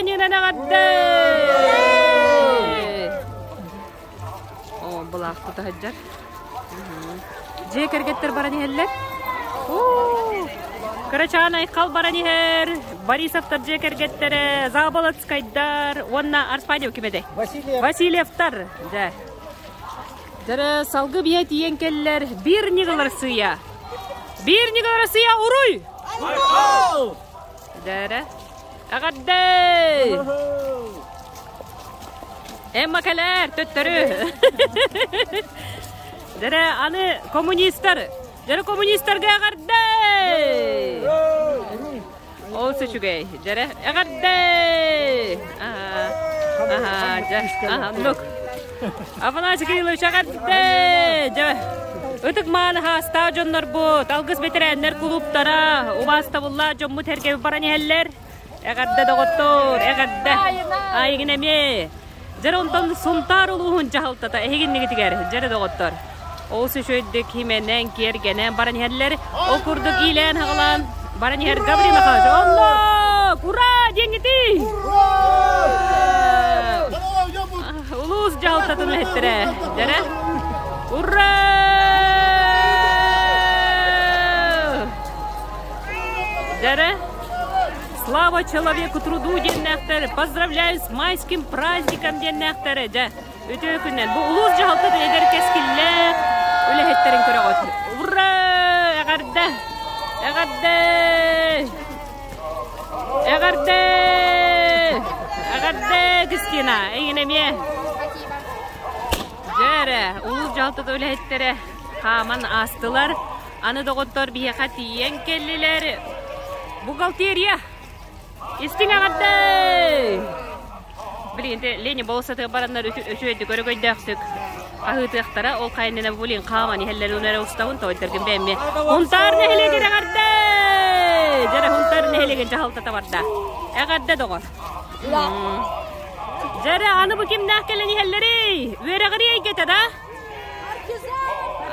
бырааһынньыгынан эҕэрдэ! О, былаах тута сылдьар. Дьиэ кэргэттэр баран иһэллэр. Кырачаан Айхал баран иһэр. Борисовтар дьиэ кэргэттэрэ, Заболоцкайдар уонна Арспанев ким этэй? Васильев. Васильевтар. Дьэ. Дьэрэ салгы биһэ тиийэн кэллэр. Биир ньыгыл Россия. Биир ньыгыл Россия уруй! Айхал! Дьэрэ. Эҕэрдэ! Эмма кэлээр, төттөрү. Дьэрэ, аны коммунистар. Дьэрэ коммунистарга эҕэрдэ! Ол үчүгэй. Дьэрэ, эҕэрдэ! Аха, аха, дьэ, аха, оннук. Афанасий Кириллович эҕэрдэ! Дьэ, ытык мааны хаастаах дьоннорбут, алгыс бэтэрээннэр кулууптара, убаастабыллаах дьоммут эргэ баран иһэллэр. Эҕэрдэ доҕоттоор, эҕэрдэ! Айыгын эмиэ. Дьэр онтон Сунтаар улууһун дьаһалтата эһигиннигитигэр, дьэрэ доҕоттор. Ол үчүгэйдик химэнэн, киэргэнэн баран иһэллэр. Ол курдук иилээн-хаҕалаан баран иһэр Гаврил Михайлович. Онно! Ура! Диэҥҥитий! Улуус дьаһалтатын үлэһиттэрэ. Дьэрэ! Ура! Дьэрэ! Слава человеку труду диэннээхтэр, поздравляю с майским праздником диэннээхтэр, дьэ, үтүө күннэн. Бу улуус дьаһалтатын эдэр кэскиллээх үлэһиттэрин көрөҕүт. Ура! Эҕэрдэ! Эҕэрдэ! Эҕэрдэ! Эҕэрдэ, Кристина! Эйигин эмиэ. Дьэ эрэ, улуус дьаһалтатын үлэһиттэрэ хааман аастылар. Аны доҕоттор биһиэхэ тиийэн кэллилэр. Бухгалтерия! Истиҥ эҕэрдэ! Билигин Ленин болуоссатыгар бараннар үчүгэйдик өрөгөйдөөхтүк аһыытыахтара. Ол хайаннына булин хааман иһэллэрин эрэ устабын тоойдоргун бэйэмми. Хунтаар нэһилиэгэр эҕэрдэ! Дьэрэ Хунтаар нэһилиэгин дьаһалтата барда. Эҕэрдэ доҕор. Дьэрэ аны бу кимнээх кэлэн иһэллэрий? Үөрэҕирии эйгэтэ да?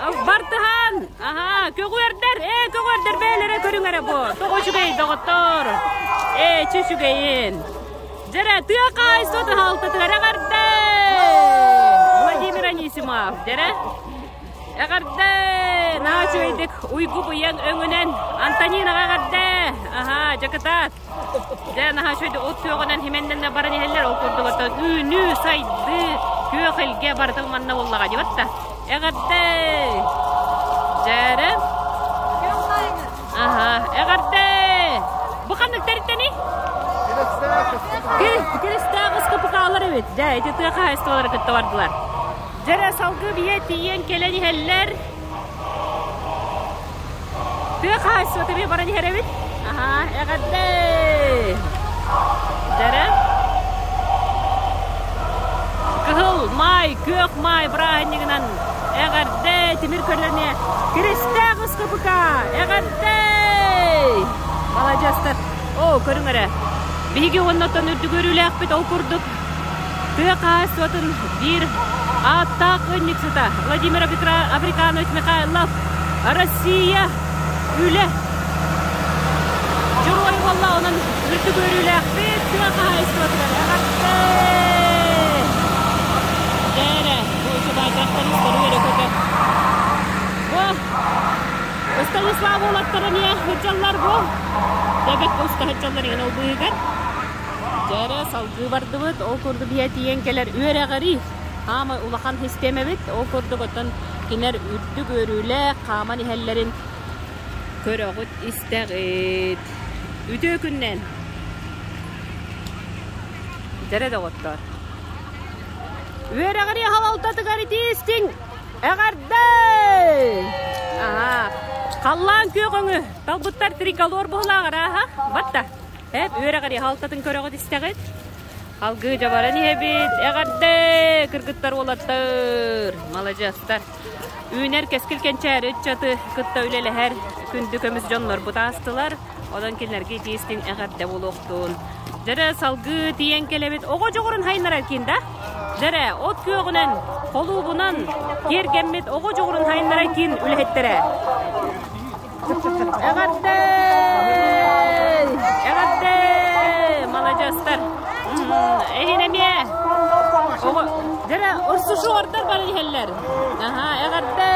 Бартыһаан! Аһаа, көҕүөрдэр! Ээ, көҕүөрдэр бэйэлэрэ көрүҥ эрэ бу. Тоҕо үчүгэй, доҕоттоор! Ээ, чү үчүгэйин. Дьэрэ, тыа хаһаайыстыбатын хаалтатыгар эҕэрдэ! Владимир Анисимов, дьэрэ. Эҕэрдэ! Наһаа үчүгэйдик уйгу быйаҥ өҥүнэн Антонинаҕа эҕэрдэ! Аһаа, дьакытаат! Дьэ, наһаа үчүгэй от күөҕүнэн химэннэннэ баран иһэллэр, ол курдук оттон үүнүү, сайдыы, күөх илгэ барыта манна буоллаҕа дии батта. Эҕэрдэ! Дьээрэ. Аха, эҕэрдэ! Бу ханнык тэрилтэний? Киристээх ыскапыкаалар эбит. Дьэ, ити тыа хаһаайыстыбалара кытта бардылар. Дьэрэ, салгыы бийэ тиийэн кэлэн иһэллэр. Тыа хаһаайыстыбата эмиэ баран иһэр эбит. Аһаа, эҕэрдэ! Дьэрэ. Кыһыл маай, күөх маай бырааһынньыгынан эҕэрдэ! Тимир көлөнө Киристээх ыскыпыка! Эҕэрдэ! Маладьыастар! Оо, көрүҥ эрэ. Биһиги уонна оттон үрдүк үөрүүлээхпит ол курдук Тыа хаһаайыстыбатын биир ааттаах ыанньыксыта Владимир Африканович Михайлов Россия үлэ дьоруойа буолла, онон үрдүк үөрүүлээхпит тыа хаһаайыстыбатыгар эҕэрдэ! Дээрэ, бу трактористары үөрэ-көтө. Бу Станислав уолаттара эмиэ сылдьаллар бу. Дэбэт уста сылдьаллар игин ол быыһыгар. Дьэ эрэ, салгыы бардыбыт. Ол курдук биһиэ тиийэн кэлэр үөрэҕирии хаамай улахан систиэмэбит. Ол курдук оттон кинилэр үрдүк үөрүүлээх хааман иһэллэрин көрөҕүт, истэҕит. Үтүө күннэн! Дьэрэ доҕоттоор! Үөрэҕирии халалтатыгар итии истиҥ! Эҕэрдэ! Аһаа, халлаан күөх өҥү талбыттар триколор быһылааҕар ааһа батта. Эп үөрэҕири халтатын көрөҕүт истэҕит. Алгыы дьабаран иһэбит. Эҕэрдэ, кыргыттар уолаттар, маладьыастар. Үүнэр кэскил кэнчээри ыччаты кытта үлэлэһэр күндү көмүс дьоннорбут аастылар. Онон кинилэргэ итии-истиҥ эҕэрдэ буолуохтун. Дьэрэ салгыы тиийэн кэлэбит. Оҕо дьоҕурун хайыннарар киин да? Дьэрэ от күөҕүнэн, холуубунан киэргэммит оҕо дьоҕурун хайыннарар киин үлэһиттэрэ. Эҕэрдэ! Эҕэрдэ! Маладьыастар! ДЮСШ-ордар баран иһэллэр. Аха, эҕэрдэ!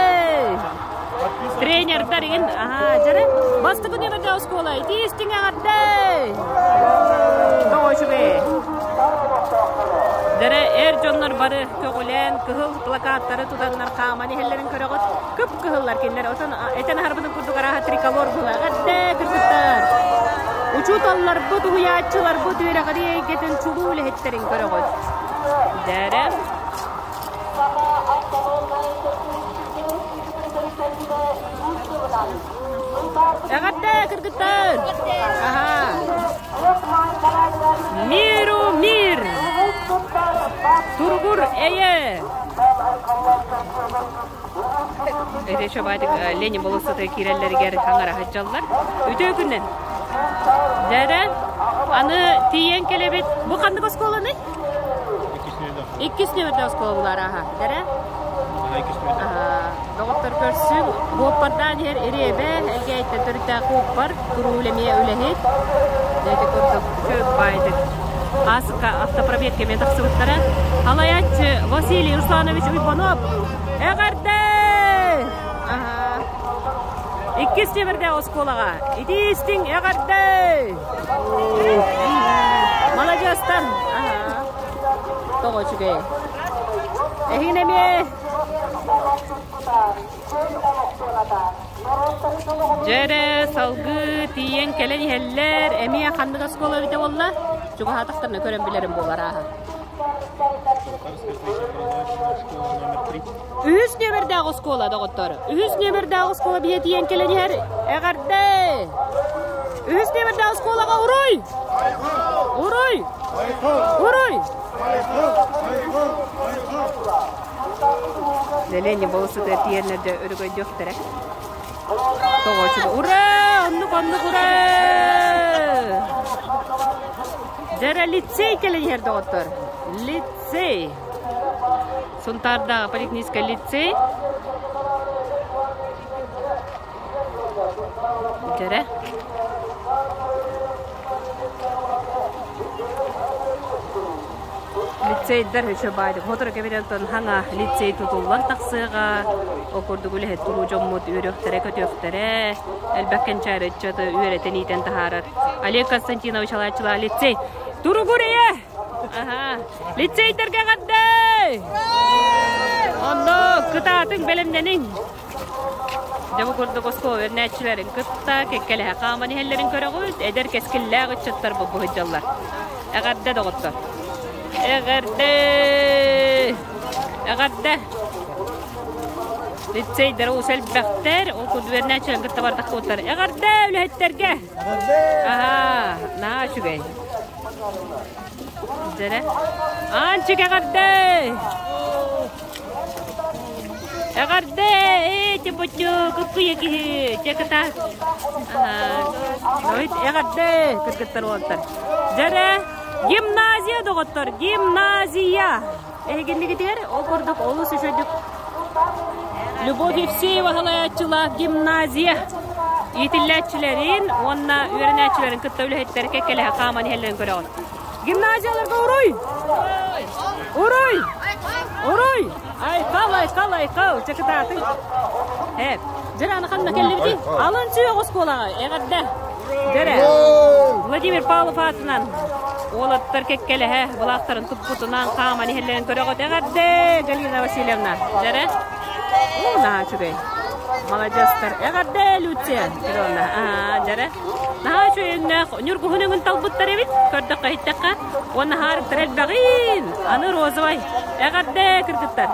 Тренердар игин, аха, дьэрэ, бастакы нүөмэрдээх оскуола, итии истиҥ эҕэрдэ! Тоҕо үчүгэй. Дьэрэ, эр дьоннор бары көҕүлээн, кыһыл плакаттары тутаннар хааман иһэллэрин көрөҕүт. Кып-кыһыллар кинилэр. Отон этэн аһарбытын курдук арааһа триколор була. Эҕэрдэ, кыргыттар! Учууталларбыт, уһуйааччыларбыт үөрэҕирии эйгэтин чулуу үлэһиттэрин көрөҕүт. Дьэрэ. Эҕэрдэ, кыргыттар! Аха. Миру мир! Туругур эйэ! Эти чобаатык Ленин болуоссатыгар киирэллэригэр хаҥара сылдьаллар. Үтүө күнүнэн! Дьэрэ, аны тиийэн кэлэбит. Бу ханнык оскуоланый? Иккис нүөмэрдээх оскуола булаар ааһа. Дэрэ? Доҕоттор көрсүҥ, буоппардаан иһэр Ириэбэ, Элгээйиттэн төрүттээх буоппар, туруул эмиэ үлэһит. Ити курдук үчүгэй баайдык Аасыкка автопробег кэмэ тахсыбыттара. Халайааччы Василий Русланович Уйбанов эҕэрдэ! Иккис нүөмэрдээх оскуолаҕа итии истиҥ эҕэрдэ! Маладьыастар! Тоҕо үчүгэй. Эһигин эмиэ Дьэ эрэ, салгыы тиийэн кэлэн иһэллэр. Эмиэ ханнык оскуола эбитэ буолла? Чугаһаатахтарына көрөн билэрим буолар ааһа. Үһүс нүөмэрдээх оскуола, доҕоттор. Үһүс нүөмэрдээх оскуола биһиэ тиийэн кэлэн иһэр. Эҕэрдэ! Үһүс нүөмэрдээх оскуолаҕа уруй! Уруй! Уруй! Ленин болосута тиэрнэрдэ өрөгөйдүөхтэрэ. Тоҕочуга ура! Оннук оннук ура! Дьэрэ лицей кэлэн иһэр доҕоттор. Лицей. Сунтаардаах политехнический лицей. Дьэрэ. Лицейдэр үчү баайдык. Сотору кэминэн хаҥа лицей тутуллан тахсыаҕа. Ол курдук үлэһит туруу дьоммут үөрүөхтэрэ-көтүөхтэрэ. Элбэх кэнчээри ыччаты үөрэтэн-иитэн таһаарар. Олег Константинович Алааччылаах лицей. Туругур ийэ! Аха. Лицейдэргэ эҕэрдэ! Онно кытаатыҥ, бэлэмнэниҥ. Дьэ бу курдук оскуола үөрэнээччилэрин кытта кэккэлэһэ хааман иһэллэрин көрөҕүт, эдэр кэскиллээх ыччаттар бу сылдьаллар. Эҕэрдэ доҕоттор! Эҕэрдэ! Эҕэрдэ! Лицейдэр олус элбэхтэр, ол курдук үөрэнээччилэрин кытта бардахпыттар. Эҕэрдэ үлэһиттэргэ! Аһаа, наһаа үчүгэй. Дьэрэ. Аанчык эҕэрдэ! Эҕэрдэ! Ээ, чөпөччү, кыккыйа киһи, чэ кытаат. Ой, эҕэрдэ, кыргыттар уолаттар. Дьэрэ, гимназия доҕоттор, гимназия. Эһигиннигитигэр ол курдук олус үчүгүйдүк Любовь Евсеева салайааччылаах гимназия иитиллээччилэрин уонна үөрэнээччилэрин кытта үлэһиттэр кэккэлэһэ хааман иһэллэрин көрөҕүт. Гимназияларга уруй! Уруй! Уруй! Айхал, айхал, айхал! Чакытаатын. Э, дьэрэ аны ханна кэллибитий? Алын сүөх оскуолаҕа эҕэрдэ. Дьэрэ. Владимир Павлов аатынан уолаттар кэккэлэһэ былаахтарын туппутунан хааман иһэллэрин көрөҕүт. Эҕэрдэ, Галина Васильевна. Дьэрэ. Уу, наһаа үчүгэй. Маладьыастар. Эҕэрдэ, Люция Петровна. Аа, дьэрэ. Наһаа үчүгэй өҥнөөх ньургуһун өҥүн талбыттар эбит, көрдөххө иһиттэххэ. Уонна хаарыктар элбэҕин. Аны розовай. Эҕэрдэ, кыргыттар.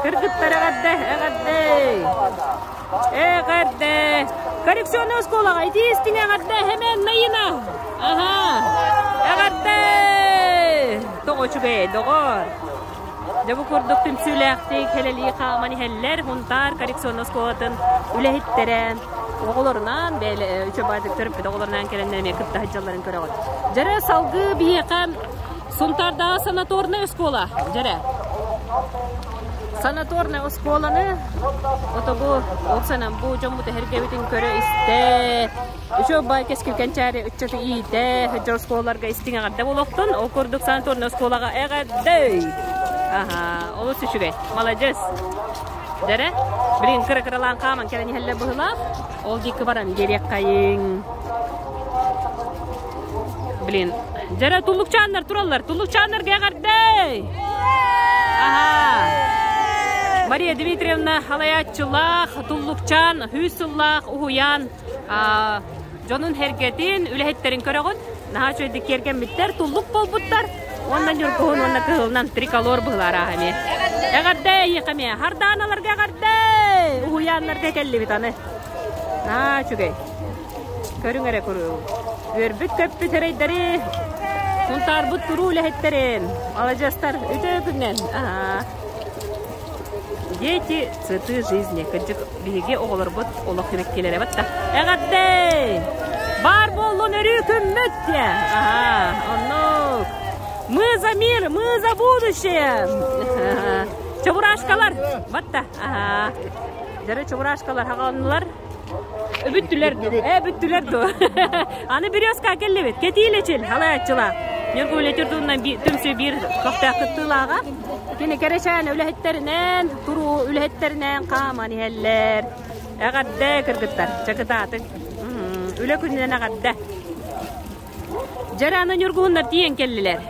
Кыргыттар эҕэрдэ, эҕэрдэ. Эҕэрдэ. Коррекционный оскуолаҕа итии истиҥ эҕэрдэ, Хэмэн Наина. Аха. Эҕэрдэ. Тоҕо үчүгэй, доҕор. Дьэ бу курдук түмсүүлээхтик хэлэлии хааман иһэллэр Һунтаар коррекционнай оскуолатын үлэһиттэрэ оҕолорунаан үчүгэйдик төрөппүт оҕолорунаан кэлэннэр эмиэ кытта сылдьалларын көрөҕүт. Дьэрэ салгыы биһиэхэ Сунтаардааҕы санаторнай оскуола дьэрэ. Санаторнай оскуоланы отобу ол санан бу дьоммут эһэргэбитин көрө-истэ Үчүгэй бай кэскил кэнчээри ыччаты иитэ сылдьар оскуолаларга истиҥ эҕэрдэ буолуохтун. Ол курдук санаторнай оскуолаҕа эҕэрдэ! Аха, олус үчүгэй. Маладьыас. Дэрэ, билигин кыра-кыралаан хааман кэлэн иһэллэр быһыылаах. Ол диэки баран биэриэххэйиҥ. Блин, дьэрэ туллукчааннар тураллар. Туллукчааннарга эҕэрдэй! Аха. Мария Дмитриевна халайааччылаах, туллукчаан, сүүс сыллаах уһуйаан дьонун сэргэтин, үлэһиттэрин көрөҕүт. Наһаа үчүгэйдик киэргэммиттэр, туллук буолбуттар. Уонна ньургуһун уонна кыһылынан триколор быһылаар эмиэ. Эҕэрдэ эйиэхэ эмиэ. Хардааналарга эҕэрдэ! Уһуйааннарга кэллибит аны. Наһаа үчүгэй. Көрүҥ эрэ куруук. Үөрбүт-көппүт эрэйдэри, Сунтаарбыт туруу үлэһиттэрин, маладьыастар, үтүө күнүнэн. Дети – цветы жизни. Кырдьык, биһиги оҕолорбут олох сибэккилэрэ батта. Эҕэрдэ! Баар буоллун өрүү күммүт! Аха, оннук. Мы за мир, мы за будущее! Чебурашкалар! Батта. Аха. Дьэрэ чебурашкалар хаҕаланнылар. Бүттүлэр э бүттүлэр дуо аны березка кэллибит кэтиилэчил халааччылаах Ньургу литературнай түмсүү биир көхтөөх кыттыылааҕа кини кэрэчээн үлэһиттэринэн туруу үлэһиттэринэн хааман иһэллэр эҕэрдэ кыргыттар чакытаатык үлэ күнүнэн эҕэрдэ Дьэрэ аны ньургуһуннар тиийэн кэллилэр.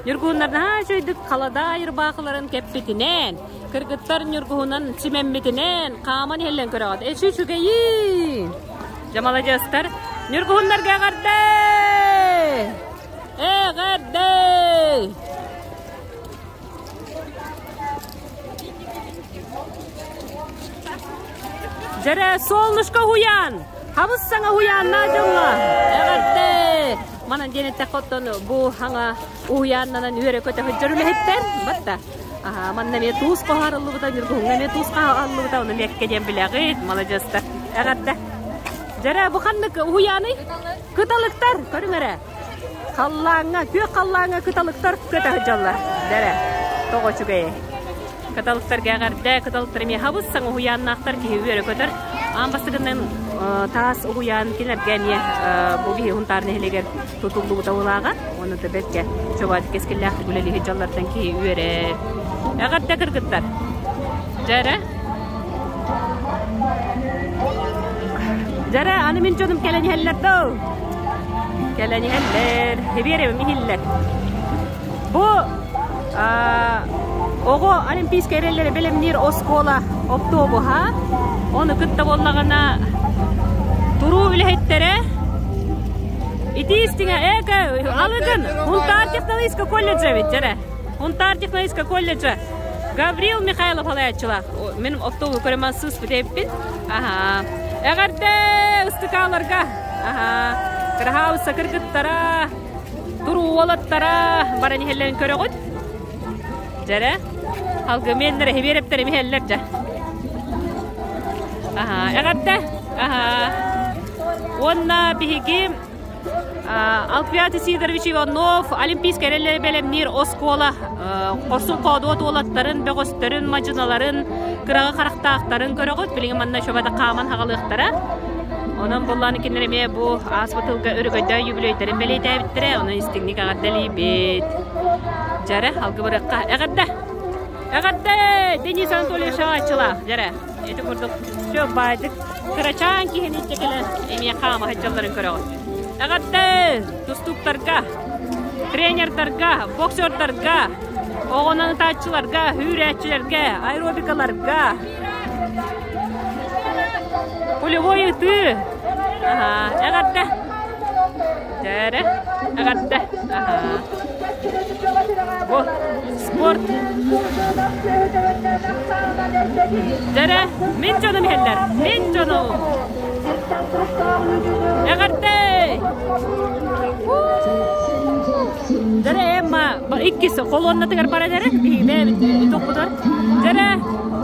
Ньургуһуннар наһаа үчүгэйдик халадаай ырбаахыларын кэппитинэн, кыргыттар ньургуһунан симэммитинэн хааман иһэллэн көрөҕүт. Эчи үчүгэйин! Дьэ маладьыастар! Ньургуһуннарга эҕэрдэ! Эҕэрдэ! Дьэрэ, солнышко уһуйаан! Хабыс саҥа уһуйааннаа дьоҥҥо! Эҕэрдэ! Манан диэн эттэххэ оттон бу хаҥа уһуйааннанан үөрэ-көтө сылдьар үлэһиттэр батта. Аха, манна эмиэ туус хоһаарыллыбыта, Ньургуһуҥҥа эмиэ туус хаһаарыллыбыта, ону миэккэ диэн билэҕит, маладьыастар. Эҕэрдэ! Дьэрэ, бу ханнык уһуйааный? Кыталыктар, көрүҥ эрэ. Халлааҥҥа, күөх халлааҥҥа кыталыктар көтө сылдьаллар. Дэрэ, тоҕо үчүгэйэй. Кыталыктарга эҕэрдэ, кыталыктар эмиэ хабыс саҥа уһуйааннаахтар киһи үөрэ көтөр. Аан бастакынан таас уһуйаан кинилэргэ эмиэ бу биһи Хунтаар нэһилиэгэр тутуллубута улааҕа. Уонна да бэркэ чобаат кэскиллээхтик үлэлиһи дьаллартан киһи үөрэр. Эҕэрдэ кыргыттар. Дьэрэ. Дьэрэ, аны мин дьонум кэлэн иһэллэр доо. Кэлэн иһэллэр, хибиэрэбим иһиллэр. Бу оҕо олимпийскай эрэллэри бэлэмниир оскуола оптуобуһа. Ону кытта буоллаҕына туруу үлэһиттэрэ итии истиҥэ эко алыгын Хунтаар технологическай колледжа эбит дьэрэ. Хунтаар технологическай колледжа Гаврил Михайлов салайааччылаах. Мин автобус көрөмөн сыыспыт эбиппин. Аха. Эҕэрдэ ыстыкааларга. Аха. Кыраһаабыса кыргыттара, туруу уолаттара баран иһэллэрин көрөҕүт. Дьэрэ. Алгымиэннэр эһибиэрэптэр иһэллэр дьэ. Аха. Эҕэрдэ. Аха. Уонна биһиги Алфиат Сидорович Иванов Олимпийскай эрэллэри бэлэмниир оскуола хорсун хоодуот уолаттарын, бөҕөстөрүн, мадьыналарын, кыраҕы харахтаахтарын көрөҕүт. Билигин манна шобата хааман хаҕалыахтара. Онон буллааны кинилэр эмиэ бу ааспыт тылга өрөгөйдөөх юбилейдарын бэлиэтээбиттэрэ. Онон истиҥник эҕэрдэлиибит. Дьэрэ, алгыбырыахха. Эҕэрдэ! Эҕэрдэ! Денис Анатольевич Аҕааччылаах. Дьэрэ, ити курдук все баайдык Кырачаан киһини илдьэ кэлэн эмиэ хаама сылдьалларын көрөҕүт. Эҕэрдэ! Тустууктарга, тренердарга, боксердарга, оҕонон ытааччыларга, үүрээччилэргэ, аэробикаларга. Пулевой ытыы. Аха, эҕэрдэ! Дьээрэ, эҕэрдэ! Аха. Бу спорт. Дьэрэ, мин дьонум иһэллэр. Мин дьонум. Эҕэрдэ! Дьэрэ, Эмма иккис колоннатыгар баран эрэ, биһиги тохпутар. Дьэрэ,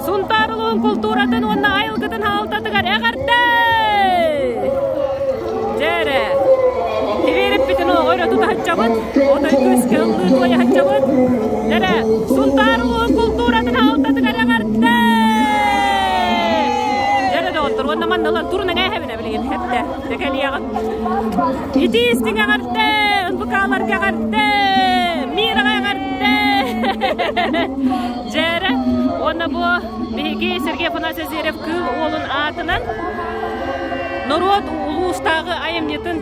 Сунтаар улууһун култууратын уонна айылгытын хаалтатыгар эҕэрдэ! Дьэрэ, Тибиэриппитин оҕо өрө тута сылдьабыт, отой күүскэ ыллыы туойа сылдьабыт. Дьэрэ, Сунтаар улууһун култууратын хаалтатыгар эҕэрдэ! Дьэрэ, доҕоттор, уонна манна ылан турунан ээһэбинэ билигин хэптэ, дьэ кэлиэҕин. Итии истиҥ эҕэрдэ! НПК-ларга эҕэрдэ! Мираҕа эҕэрдэ! Дьээрэ уонна бу биһиги Сергей Афанасьевич Зверев Кыыл Уолун аатынан норуот улуустааҕы айымньытын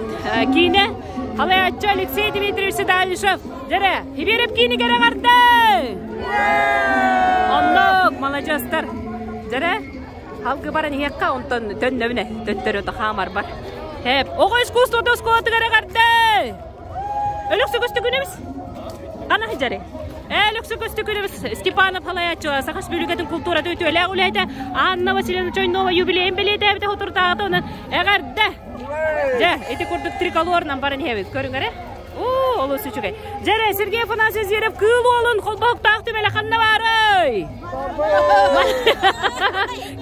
киинэ халайааччы Алексей Дмитриевич Седалишев дьэрэ Хибиэрэп киинигэр эҕэрдэ! Оннук, маладьыастар. Дьэрэ Халгы баран иһиэххэ, онтон төннөбүнэ, төттөрү хаамарбар. Хэп, оҕо искусствота оскуолатыгар эҕэрдэ! Өлөксө көстүкүнүбүс? Хана сылдьары? Өлөксө көстүкүнүбүс Степанов халайааччы Саха Республикатын култуурата үтүөлээх үлэһитэ Анна Васильевна Чойнова юбилейын бэлиэтээбитэ соторутааҕыта онон эҕэрдэ! Дьэ, ити курдук триколорынан баран иһэбит. Көрүҥ эрэ. Оо, олус үчүгэй. Дьэрэ, Сергей Афанасьевич Зверев кыыл уолун холбоһуктаах түмэлэ ханна баарый?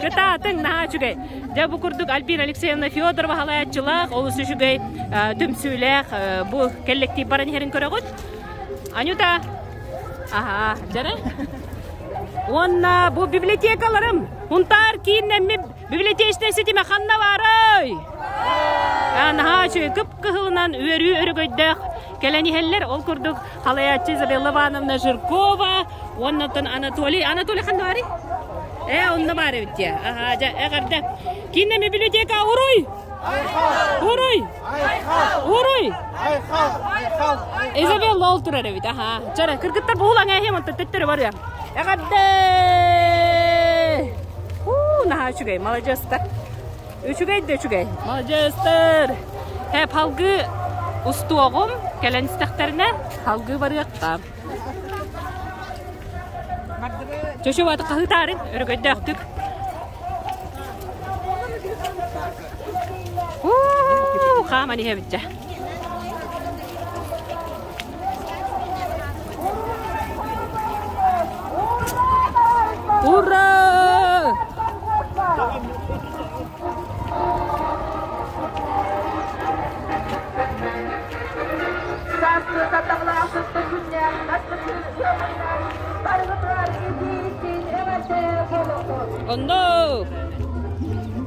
Кытаатыҥ, наһаа үчүгэй. Дьэ, бу курдук Альбина Алексеевна Федорова халайааччылаах, олус үчүгэй түмсүүлээх бу кэллэктиип баран иһэрин көрөҕүт. Анюта, аха, дьэрэ. Уонна бу библиотекаларым, Хунтаар кииннэммит библиотечнай ситимэ ханна баарый? Наһаа үчүгэй кып-кыһылынан үөрүү өрөгөйдөөх кэлэн иһэллэр. Ол курдук халайааччы Изабелла Ивановна Жиркова уонна оттон Анатолий. Анатолий ханна баарый? Ээ, онно баар эбит дии. Аһаа, дьэ, эҕэрдэ. Кииннэми библиотека уруй! Уруй! Уруй! Изабелла ол турар эбит, аһаа. Чара, кыргыттар буһулаҥ эһиэм, онтон төттөрү барыам. Эҕэрдэ! Уу, наһаа үчүгэй, маладьыастар. Үчүгэй да үчүгэй. Маладьыастар. Хэп халгыы устуоҕум, кэлэн истэхтэринэ халгыы барыахха. Чөчө баты хаһыытаарыҥ, өрөгөйдөөхтүк. Уу, хааман иһэбит дьэ. Ура! Онно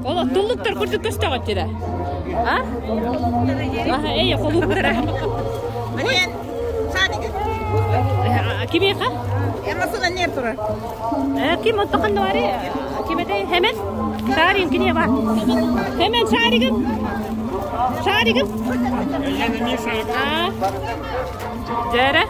Ол туллуктар курдук көстөҕөттүрэ. А? Аха, эй, холууктара. Кимиэхэ? Ким оттохон баары? Ким этэй? Хемен? Шарин кине бар? Хемен шаригым? Шаригым? Дьэрэ.